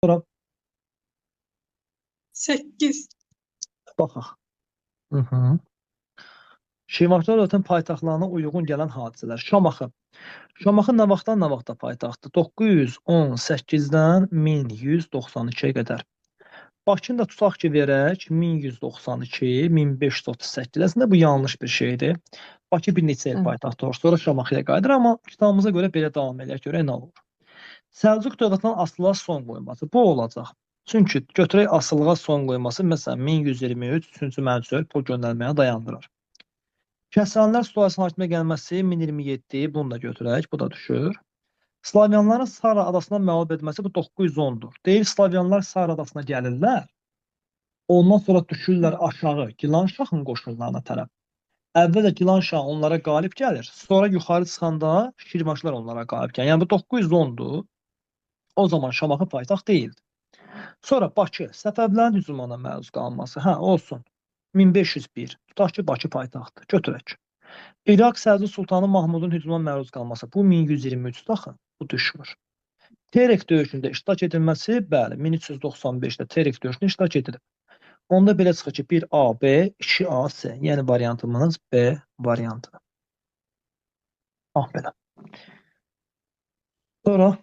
Sonra 8. Baxaq. Hı -hı. Şirvanşahlar dövlətinin paytaxtlarına uyğun gələn hadisələr. Şamaxı. Şamaxı nə vaxtdan nə vaxta paytaxtdır? 918-dən 1192-yə qədər. Bakını da tutaq ki, verək 1192, 1538. Əslində bu yanlış bir şeydir. Bakı bir neçə il paytaxt olur, sonra Şamaxıya qayıdır, amma kitabımıza görə belə davam eləyək, görək nə olur. Səlcuq dövlətinin asılığa son qoyması. Bu olacaq. Çünki götürək asılığa son qoyması, məsələn, 1123 3-cü Mənçöl pul göndərməyə dayandırır. Kəsənlər sülaləsinin hakimə gəlməsi 1027, bunu da götürək, bu da düşür. Slavyanların Sara adasına məğlub edilməsi bu 910-dur. Deyir, Slavyanlar Sara adasına gəlirlər, ondan sonra düşürlər aşağı Gilanşahın qoşunlarına tərəf. Əvvəl də Gilanşah onlara qalib gəlir, sonra yuxarı çıxanda Şirvanşahlar onlara qalib gəlir. Yəni bu 910-dur. O zaman Şamaxı paytaxt deyildi. Sonra Bakı, Səfəvilərin hücumuna məruz qalması. Hə, olsun. 1501. Tutaq ki, Bakı paytaxtdır. Götürək. İraq Səlcuq Sultanı Mahmudun hücumuna məruz qalması. Bu 1123-dür axı. Bu düşmür. Terek döyüşündə iştirak edilməsi, bəli, 1395-də Terek döyüşündə iştirak edilib. Onda belə çıxır ki, 1AB, 2AC. Yəni variantımız B variantı. Bax belə. Sonra